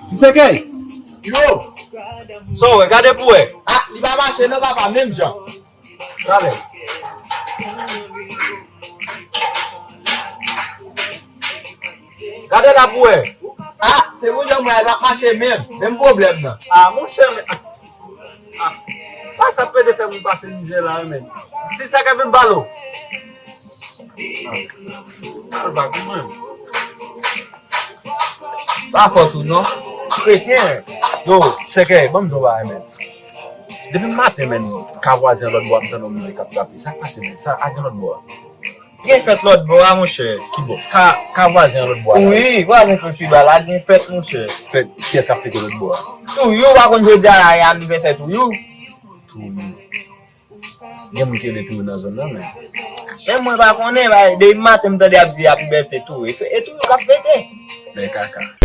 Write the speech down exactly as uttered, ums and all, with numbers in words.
Ti Sèkèy! Yo! Sa w wè? Gade pou wè. Ah, li pa mache non, papa, menm jan. Talè. Gade la pou wè. Ah, se pou jan mwen, l ap mache menm. Menm pwoblèm nan. Ah, monchè, men. Ah, pa sa pede fè moun pase mizè la, men. Ti Sèkèy vin balo. Ah, al va pou mwen. Pa fòt ou non. Kreten. Yo, Sèkèy, ban m di w bagay, men. Depi maten, men, ka vwazen lòt bò ap tande yon mizik ap frape. Sa k pase, men? Sa a gen lòt bò a. Gen fèt lòt bò a, monchè. Ki bò? Ka, ka vwazen an lòt bò a. Wi, vwazen ki pi ba la, gen fèt, monchè. Fèt, kiyès k ap fete lòt bò a? Touyou, ou pa konn jodi a la, e anivèsè Touyou? Touyou. Gen moun ki rele Touyou nan zòn nan, men. Men mwen pa konnen, ba, depi maten m tande ap di Happy Birthday Touyou. E Touyou k ap fete. Men kaka.